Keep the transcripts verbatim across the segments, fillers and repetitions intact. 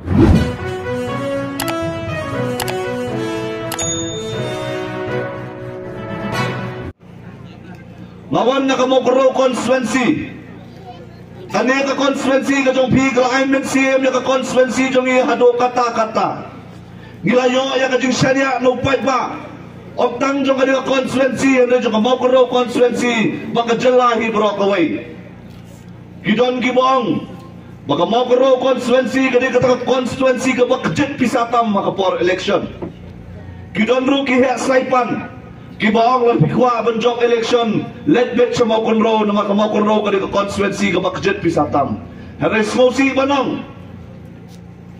Nga wan na ka Mawkynrew constituency. Kane ka constituency ka jong phi ka la ai mynsiem ïa ka constituency jong ngi haduh katta katta. Ngi la ïoh ïa ka jingshaniah na u paidbah. Ym tang jong kane ka constituency hynrei jong ka Mawkynrew constituency bad ka jylla hi baroh kawei. Ki don kiba ong ba ka Mawkynrew constituency ka dei kata ka constituency kaba kjit pisa tam ha ka por election. Ki don ruh ki heh saipan kiba ong lada phi kwah ban jop election, leit beit sha Mawkynrew namar ka Mawkynrew ka dei ka constituency kaba kjit pisa tam. Hynrei sngewsih ban ong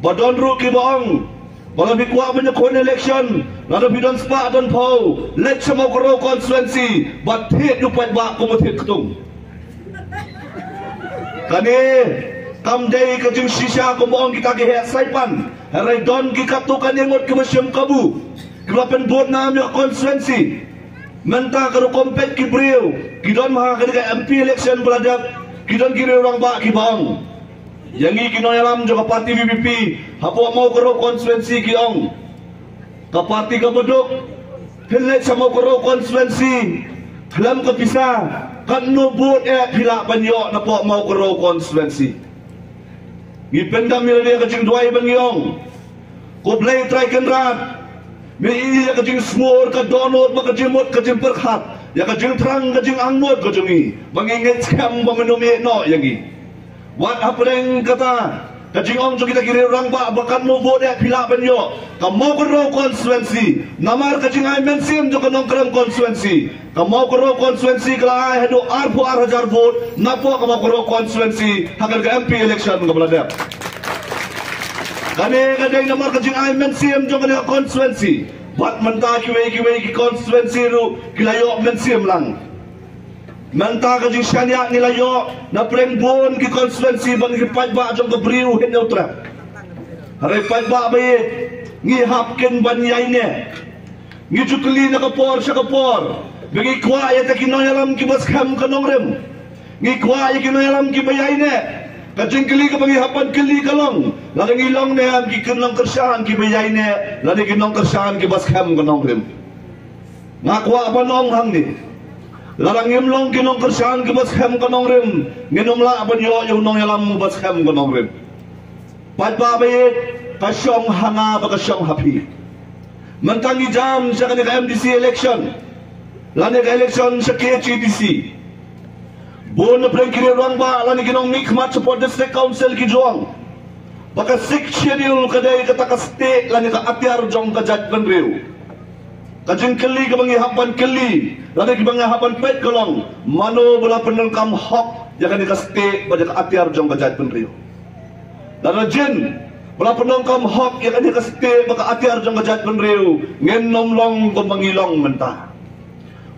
ba don ruh kiba ong ba lada phi kwah ban ïakhun election, lada phi don spah don phew, leit sha Mawkynrew constituency bad thied ïa u paidbah kumba thied ktung. Kane kam dei ka jingshisha kumba ong kita ki heh saipan. Hynrei don ki katto katne ngut kiba shim kabu, kiba pynbud nam ïa ka constituency. Mynta ka rukom peit ki briew ki don ha kane ka M P election ba la dep, ki don ki riew rangbah kiba ong ïa ngi ki nongïalam jong ka party V P P hapoh Mawkynrew constituency, ki ong ka party kaba duk, phin leit sha Mawkynrew constituency, khlem ka pisa, katno vote eh phi lah ban ïoh napoh Mawkynrew constituency? Ngi pyndam ïa lade ka jingduwai ban ngi ong, ko Blei Trai Kynrad, me ïa ka jingsngur ka dohnud bad ka jingmut ka jingpyrkhat, ïa ka jingthrang ka jingangnud ka jong ngi ba ngi ngeit skhem ba men ym ïeh noh ïa ngi. Wat hapdeng kata ka jingong jong kita ki riew rangbah ba katno vote eh phi lah ban ïoh, ka Mawkynrew constituency, namar ka jingai mynsiem jong ka Nongkrem constituency, ka Mawkynrew constituency ka la ai haduh arphew ar hajar vote napoh ka Mawkynrew constituency ha kane ka M P election kaba la dep. Kane ka dei namar ka jingai mynsiem jong kane ka constituency. Bad mynta kiwei kiwei ki constituency ruh ki la ïoh mynsiem lang. Mynta ka jingshaniah ngi la ïoh na pdeng bun ki constituency bad ki paidbah jong ka Bri u Hynñiewtrep. Hynrei paidbah ba ïeit, ngi hap kin ban ïaineh. Ngi ju kylli na ka por sha ka por ba ngi kwah ïa kita ki nongïalam kiba skhem ka nongrim. Ngi kwah ïa ki nongïalam kiba ïaineh. Ka jingkylli kaba ngi hap ban kylli ka long, lada ngi long ne em ki nongkyrshan kiba ïaineh lane ki nongkyrshan kiba skhem ka nongrim? Nga kwah ban ong hangne, lada ngim long ki nongkyrshan kiba skhem ka nongrim, ngin ym lah ban ïoh ïa u nongïalam uba skhem ka nongrim. Paidbah ba ïeit, ka shong ha nga bad ka shong ha phi. Mynta ngi jam sha kane ka M D C election lane ka election sha K H A D C. Bun na pdeng ki riew rangbah lane ki nongmihkhmat shapoh District Council ki ju ong ba ka Sixth Schedule ka dei kata ka stieh lane ka atiar jong ka jaitbynriew. Ka jingkylli kaba ngi hap ban kylli lane kaba ngi hap ban peit ka long, mano ba la pyndonkam hok ïa kane ka stieh bad ïa ka atiar jong ka jaitbynriew? Lada jin ba la pyndonkam hok ïa kane ka stieh bad ka atiar jong ka jaitbynriew, ngin ym long kumba ngi long mynta.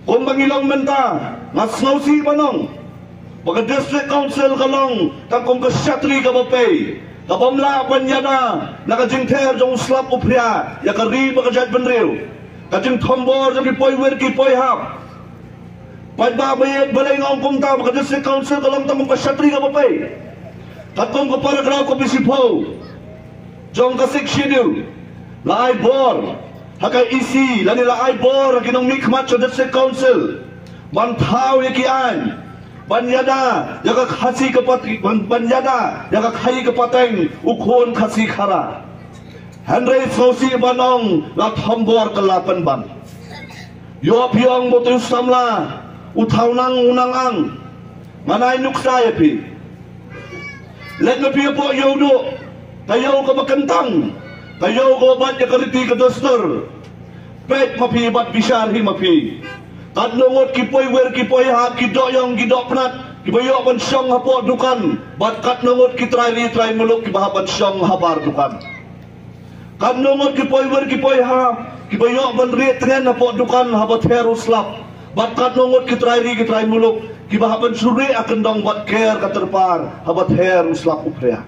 Kumba ngi long mynta, nga sngewsih ban ong ba ka District Council ka long tang kum ka shatri kaba pei, kabym lah ban ïada na ka jingther jong u slap u phria ïa ka ri bad ka jaitbynriew. Ka jingthombor jong ki poiwir ki poihap. Paidbah ba ïeit, balei nga ong kumta? Ba ka District Council ka long tang kum ka shatri kaba pei. Katkum ka paragraph kaba shiphew jong ka Sixth Schedule, la ai bor ha ka E C lane la ai bor ha ki nongmihkhmat sha District Council ban thaw ïa ki aiñ ban ïada ïa ka Khasi ka pat-, ban, ban ïada ïa ka khaii ka pateng u khun Khasi Khara. Hynrei sngewsih ban ong, la thombor kylla pynban. Ïoh phi ong ba uto u samla u thaw nang u nang ang. Ngan ai nuksa ïa phi. Leit ma phi hapoh Ïewduh, ka ïew kaba kyntang, ka ïew kaba bat ïa ka riti ka dustur. Peit ma phi bad bishar hi ma phi. Katno ngut ki poiwir ki poihap, ki dohïong ki dohpnat kiba ïoh ban shong hapoh dukan, bad katno ngut ki trai ri trai muluk kiba hap ban shong habar dukan. Katno ngut ki poiwir ki poihap kiba ïoh ban rieh tngen hapoh dukan haba ther u slap, bad katno ngut ki trai ri ki trai muluk kiba hap ban shu rieh ha kyndong bad ker ka tyrpar haba ther u slap u phria.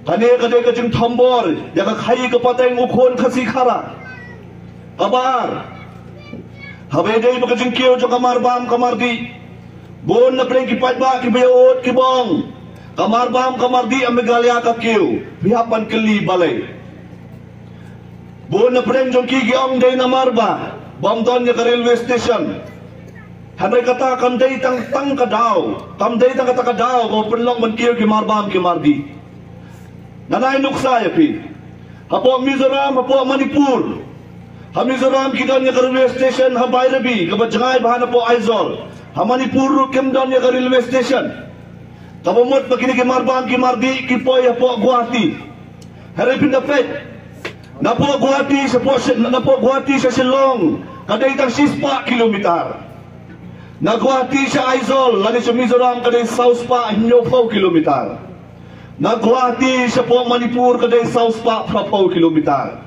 Kane ka dei ka jingthombor ïa ka khaii ka pateng u khun Khasi Khara. Kaba ar, haba ïadei bad ka jingkiew jong ka marbam ka mardih, bun na pdeng ki paidbah kiba ïaud kiba ong Ka marbam ka mardih ha Meghalaya ka kiew, phi hap ban kylli balei. Bun na pdeng jong ki ki ong dei namar ba bym don ïa ka railway station. Hynrei kata kam dei tang tang ka daw, kam dei tang kata ka daw ka pynlong ban kiew ki marbam ki mardih. Ngan ai nuksa ïa phi. Hapoh Mizoram, hapoh Manipur. Ha Mizoram ki don ïa ka railway station ha Bairabi kaba jngai bha na poh Aizawl. Ha Manipur ruh kim don ïa ka railway station. Kaba mut ba kine ki marbam ki mardih ki poi hapoh Guwahati. Hynrei phin da peit, napoh Guwahati sha poh Shi-, napoh Guwahati sha Shillong ka dei tang shispah kilometer. Na Guwahati sha Aizawl lane sha Mizoram ka dei sawspah hynñiewphew kilometer. Na Guwahati sha poh Manipur ka dei sawspah phraphew kilometer.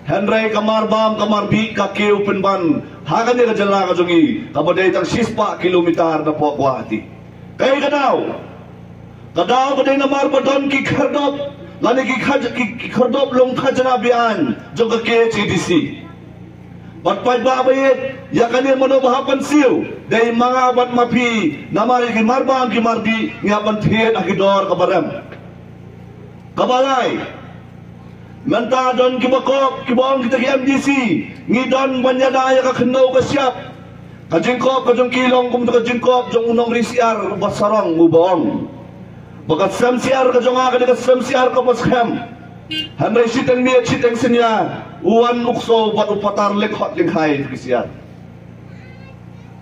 Hynrei ka marbam ka mardih ka kiew pynban ha kane ka jylla ka jong ngi kaba dei tang shispah kilometer napoh Guwahati. Kaei ka daw? Ka daw ka dei namar ba don ki khyrdop lane ki khaj-, ki, ki khyrdop long khajna beaiñ jong ka K H A D C. Bad paidbah ba ïeit, ïa kane mano ba hap ban siew, dei ma nga bad ma phi, namar ïa ki marbam ki mardih ngi hap ban thied ha ki dor kaba rem. Kaba lai, mynta don kiba kop, kiba ong kita ki M D C ngi don ban ïada ïa ka khyndew ka shyiap. Ka jingkop ka jong ki long kum ka jingkop jong u nongri syiar uba sarong uba ong ba ka sem syiar ka jong nga ka dei ka sem syiar kaba skhem. Hynrei shiteng miet shiteng synñia, u wan u ksew bad u patar lyngkhot lyngkhai ki syiar.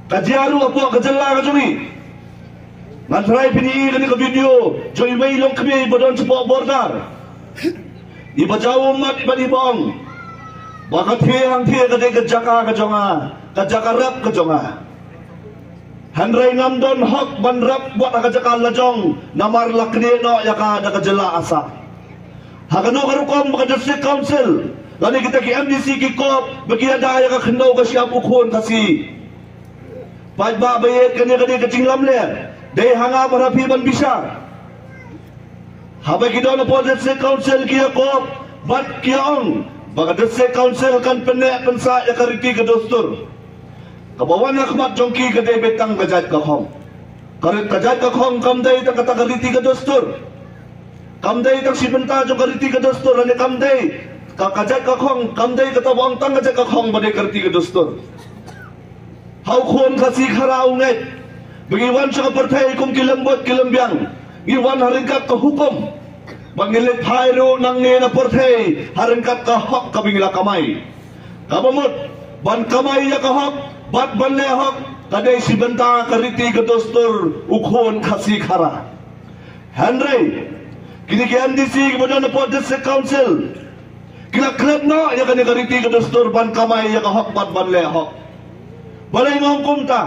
Ka jia ruh hapoh ka jylla ka jong ngi. Ngan tharai phin i kane ka video jong i mei longkmie iba don shapoh border, iba jaw ummat bad iba ong ba ka thie hangthie ka dei ka jaka ka jong nga, ka jaka rep ka jong nga. Hynrei ngam don hok ban rep wat ha ka jaka lajong namar la knieh noh ïa ka da ka jylla Assam. Ha kano ka rukom ba ka District Council lane kita ki M D C ki kop ba ki ïada ïa ka khyndew ka shyiap u khun Khasi? Paidbah ba ïeit, kane ka dei ka jinglamler. Dei ha nga bad ha phi ban bishar. Haba ki don hapoh District Council ki ïa kop bad ki ïa ong ba ka District Council kan pynneh pynsah ïa ka riti ka dustur. Kaba wan ha khmat jong ki ka dei beit tang ka jait ka khong. Ka rit ka jait ka khong kam dei tang kata ka riti ka dustur. Kam dei tang shi bynta jong ka riti ka dustur lane kam dei ka, ka jait ka khong, kam dei kata ba ong tang ka jait ka khong ba dei ka riti ka dustur. Ha u khun Khasi Khara u ngeit ba ngi wan sha ka pyrthei kum ki lembot ki lembiang, ngi wan ha ryngkat ka hukum. Ba ngi leit phai ruh nangne na pyrthei ha ryngkat ka hok kaba ngi la kamai. Kaba mut ban kamai ïa ka hok bad ban leh hok ka dei shi bynta ka riti ka dustur u khun Khasi Khara. Hynrei kine ki M D C kiba don hapoh District Council ki la klet noh ïa kane ka riti ka dustur ban kamai ïa ka hok bad ban leh hok. Balei nga ong kumta?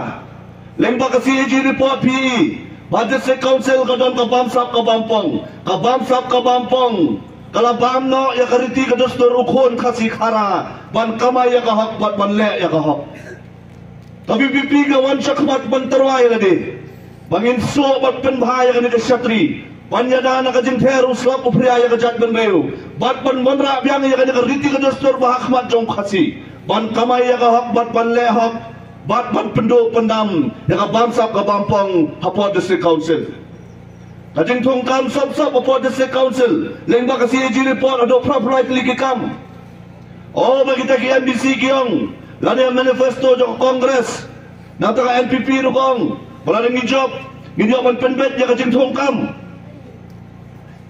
Lyngba ka C A G report phi i ba District Council ka don ka bamsap ka bampong, ka bamsap ka bampong ka la bam noh ïa ka riti ka dustur u khun Khasi Khara ban kamai ïa ka hok bad ban leh ïa ka hok. Ka V P P ka wan sha khmat ban tyrwa ïa lade ba ngin suk bad pynbha ïa kane ka shatri, ban ïada na ka jingther u slap u phria ïa ka jaitbynriew bad ban wanrah biang ïa kane ka riti ka dustur ba ha khmat jong u Khasi, ban kamai ïa ka hok bad ban leh hok bad ban pynduh pyndam ïa ka bamsap ka bampong hapoh District Council. Ka jingthung kam sop sop hapoh District Council lyngba ka C A G report haduh phra phew lai tylli ki kam. O ba kita ki M D C ki ong lane manifesto jong ka Congress, nangta ka N P P ruh ka ong ba lada ngi jop ngin ïoh ban pynbeit ïa ka jingthung kam.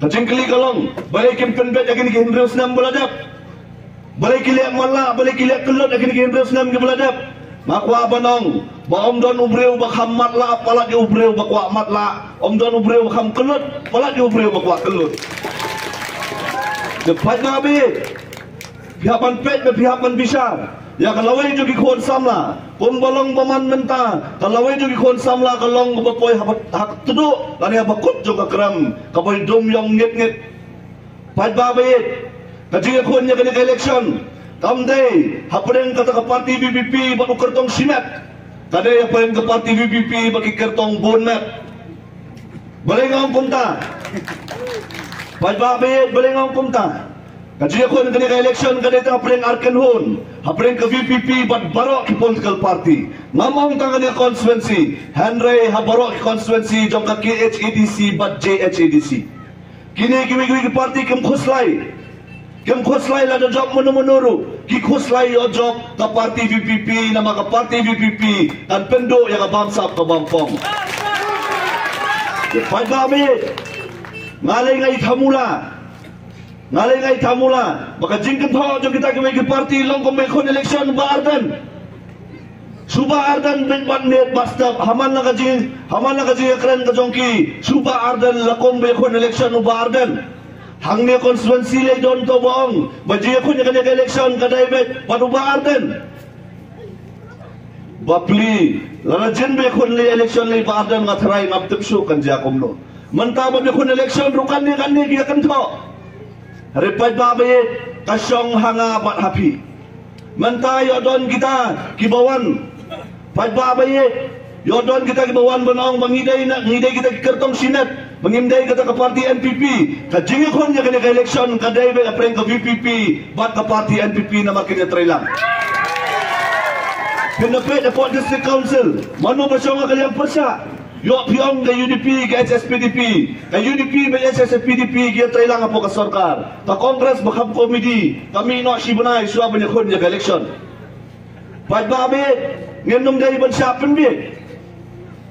Ka jingkylli ka long, balei kim pynbeit ïa kine ki hynriew snem ba la dep? Balei ki leh matlah, balei ki leh kyllut ïa kine ki hynriew snem kiba la dep? Nga kwah ban ong ba ym don u briew ba kham matlah palat ïa u briew ba kwah matlah, ym don u briew ba kham kyllut palat ïa u briew ba kwah kyllut. Te paidbah ba ïeit, phi hap ban peit bad phi hap ban bishar ïa ka lawei jong ki khun samla. Kumba long ba man mynta, ka lawei jong ki khun samla ka long kaba poi ha ba, ha tduh lane ha ba kut jong ka krem, ka poi dum ïong ngit ngit. Paidbah ba ïeit, ka jingïakhun ïa kane ka election kam dei hapdeng kata ka party V P P bad u kyrtong shimet. Ka dei hapdeng ka party V P P bad ki kyrtong bun met. Balei nga ong kumta? Paidbah ba ïeit, balei nga ong kumta? Ka jingïakhun kane ka election ka dei tang hapdeng ar kynhun, hapdeng ka V P P bad baroh ki political party. Ngam ong tang kane ka constituency, hynrei ha baroh ki constituency jong ka K H A D C bad J H A D C. Kine kiwei kiwei ki party kim khuslai. Kim khuslai lada jop mano mano ruh, ki khuslai ïoh jop ka party V P P, namar ka party V P P kan pynduh ïa ka bamsap ka bampong. Ïa paidbah ba ïeit, nga lei nga i thamula. Nga lei nga i thamula ba ka jingkynthoh jong kita kiwei ki party long kumba ïakhun election Bah Ardent. Shu Bah Ardent beit bad miet bad step, ha man la ka jing, ha man la ka jingïakren ka jong ki, shu Bah Ardent la kumba ïakhun election u Bah Ardent. Hangne constituency lei don to ba ong ba jingïakhun ïa kane ka election ka dei beit bad u Bah Ardent. Bapli, lada jin ba ïakhun lei election lei Bah Ardent, nga tharai ngam tip shuh kan jia kumno. Mynta ba ïakhun election ruh kane kane ki ïa kynthoh. Hynrei paidbah ba ïeit, ka shong ha nga bad ha phi. Mynta ïoh don kita kiba wan. Paidbah ba ïeit, ïoh don kita kiba wan ban ong ba ngi dei na, ngi dei kita ki kyrtong shimet, ba ngim dei kata ka party N P P. Ka jingïakhun ïa kane ka election ka dei beit hapdeng ka V P P bad ka party N P P namar kine treilang. Phin da peit hapoh District Council, mano ba shong ha ka liang pyrshah? Ïoh phi ong ka U D P, ka H S P D P, ka U D P bad H S P D P ki ïatreilang hapoh ka sorkar. Ka Congress ba kham komedi ka mih noh shi bnai shuwa ban ïakhun ïa ka election. Paidbah ba ïeit, ngin ym dei ban shah pynbiej.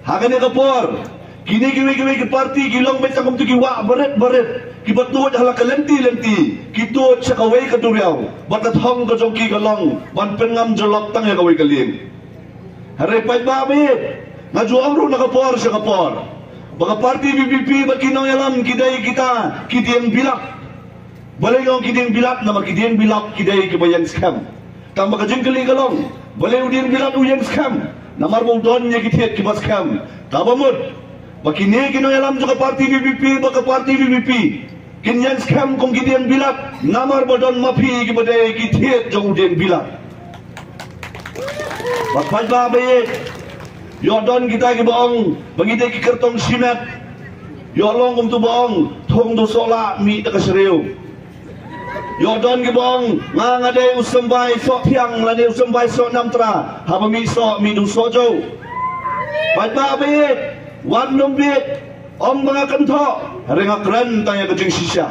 Ha kane ka por, kine kiwei kiwei ki party ki long beit tang kumtu ki wah barit barit, kiba tuid ha la ka lynti lynti, ki tuid sha kawei ka duriaw, bad ka thong ka jong ki ka long ban pynngam jyllop tang ïa kawei ka lieng. Hynrei paidbah ba ïeit, nga ju ong ruh na ka por sha ka por ba ka party V P P bad ki nongïalam ki dei kita ki dieng bilat. Balei nga ong ki dieng bilat? Namar ki dieng bilat ki dei kiba ïeng skhem. Tang ba ka jingkylli ka long, balei u dieng bilat u ïeng skhem? Namar ba u don ïa ki thied kiba skhem. Kaba mut ba kine ki nongïalam jong ka party V P P bad ka party V P P kin ïeng skhem kum ki dieng bilat, namar ba don ma phi kiba dei ki thied jong u dieng bilat. Bad paidbah ba ïeit, ïoh don kita kiba ong ba ngi dei ki kyrtong shimet. Ïoh long kumtu ba ong, thung duh sohlah mih da ka shriew. Ïoh don kiba ong, nga nga dei u symbai soh thiang lane u symbai soh namtra, haba mih soh mih duh soh jew. Paidbah ba ïeit, wat nym bieit, ym ba nga kynthoh, hynrei nga kren tang ïa ka jingshisha.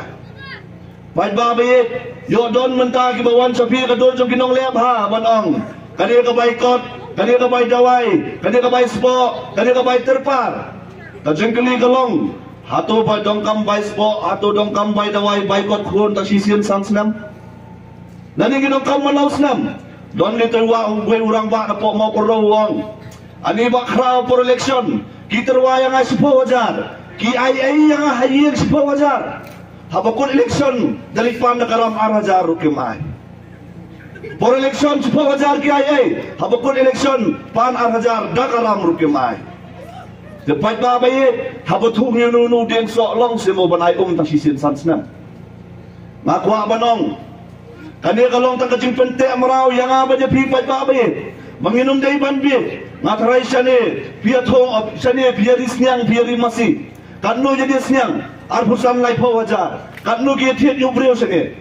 Paidbah ba ïeit, ïoh don mynta kiba wan sha phi ka dur jong ki nongleh bha ban ong, kane ka boycott, kane ka bai dawai, kane ka bai spah, kane ka bai tyrpar. Ka jingkylli ka long, hato ba donkam bai spah, hato donkam bai dawai, boycott khun tang shisien san snem? Lane ngi donkam man la u snem? Don ngi tyrwa uwei u rangbah na pok Mawkyrdoh u ong, ani ba khraw por election ki tyrwa ïa nga shiphew hajar, ki ai ei ïa nga ha ïing shiphew hajar. Haba kut election da leit pan da ka ram ar hajar ruh kim ai. Por election shiphew hajar ki ai ei, haba kut election pan ar hajar da ka ram ruh kim ai. Te paidbah ba ïeit, haba thung ïa uno uno u dieng soh long seh mo ban ai um tang shisien san snem? Nga kwah ban ong, kane ka long tang ka jingpynteh mraw ïa nga bad ïa phi paidbah ba ïeit, ba ngin ym dei ban bieit. Nga tharai shane phi ïa thung, shane phi ïa ri sniang, phi ïa ri masi. Katno ïa die sniang? Arphew san laiphew hajar. Katno ki ïa thied ïa u briew shane?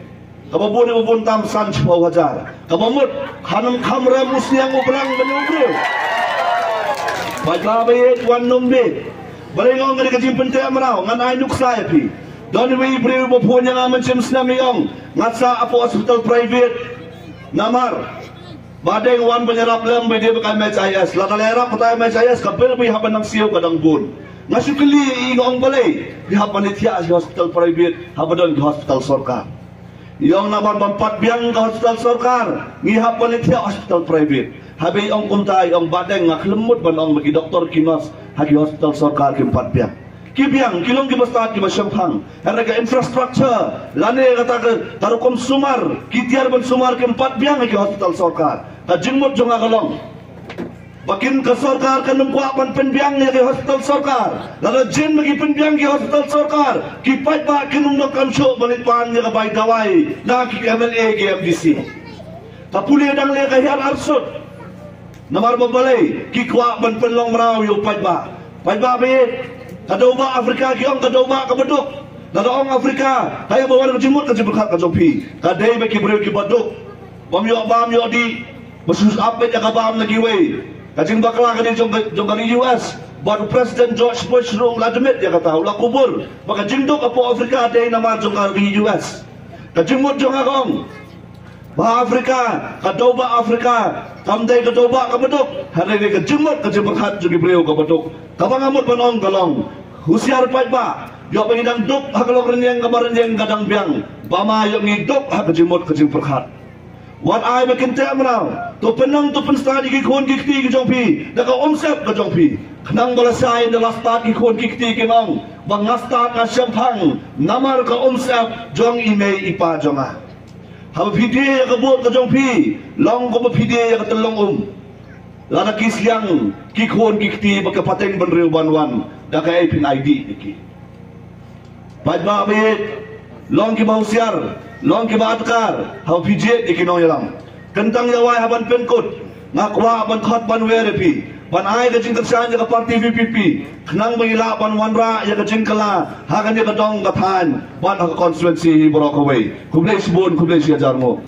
Kaba bun ïa u bun tam san shiphew hajar. Kaba mut, khnang kham rem u sniang u blang ban ïa u briew. Paidbah ba ïeit, wat nym bieit. Balei nga ong kane ka jingpynteh mraw? Ngan ai nuksa ïa phi. Don iwei i briew ba phone ïa nga mynshem snem i ong, nga sah hapoh hospital private. Namar ba dang wan ban ïarap lem ba dei ba ka M H I S. Lada la ïarap kata M H I S, ka bill ba i hap ban nang siew ka dang bun. Nga shu kylli ïa i, nga ong balei i hap ban leit thiah sha hospital private haba don ki hospital sorkar. I ong namar ban pat biang ka hospital sorkar ngi hap ban leit thiah hospital private. Haba i ong kumta, i ong ba dang, nga khlem mut ban ong ba ki doktor ki nurse ha ki hospital sorkar kim pat biang. Ki biang, ki long kiba stad kiba shemphang. Hynrei ka infrastructure lane kata ka, ka rukom sumar, ki tiar ban sumar kim pat biang ha ki hospital sorkar. Ka jingmut jong nga ka long ba kin, ka sorkar kan ym kwah ban pynbiang ïa ki hospital sorkar. Lada jin ba ki pynbiang ki hospital sorkar, ki paidbah kin ym donkam shuh ban leit pan ïa ka bai dawai na ki M L A ki M D C. Ka pule dang leh ka hiar arsut. Namar ba balei? Ki kwah ban pynlong mraw ïa u paidbah. Paidbah ba ïeit, ka dewbah Africa ki ong ka dewbah kaba duk. Lada ong Africa, ha ïa ba wan ka jingmut ka jingpyrkhat ka jong phi, ka dei ba ki briew ki baduk, bym ïoh bam ïoh dih, ba shu ap beit ïa ka bam na kiwei. Ka jingbakla ka dei jong ka, jong ka ri U S, bad u President George Bush ruh u la admit ïa kata, u la kubur ba ka jingduk hapoh Africa dei namar jong ka ri U S. Ka jingmut jong nga ka ong ba Africa, ka dewbah Africa kam dei ka dewbah ka baduk, hynrei ka jingmut ka jingpyrkhat jong ki briew ka baduk. Kaba nga mut ban ong ka long, husiar paidbah, ïoh ba ngi dang duk ha ka lok rynïeng ka mar rynïeng ka dang biang, ba ma ïoh ngi duk ha ka jingmut ka jingpyrkhat. Wat ai ba kin teh mraw, to pynong to pynstad ïa ki khun ki kti ki jong phi da ka umsyep ka jong phi. Khnang ba lashai ynda la stad ki khun ki kti kin ong ba nga stad nga shemphang namar ka umsyep jong i mei i pa jong nga. Haba phi die ïa ka vote ka jong phi, long kumba phi die ïa ka tyllong um. Lada ki sliang ki khun ki kti ba ka pateng bynriew ban wan, da kaei phin ai dih ïa ki? Paidbah ba ïeit, long kiba husiar, long kiba adkar, haba phi jied ïa ki nongïalam. Kyntang ïa wai ha ban pynkut, nga kwah ban khot ban wer ïa phi ban ai ka jingkyrshan ïa ka party V P P, khnang ba ngi lah ban wanrah ïa ka jingkylla ha kane ka dong ka thaiñ bad ha ka constituency baroh kawei. Khublei shibun, khublei shihajar nguh.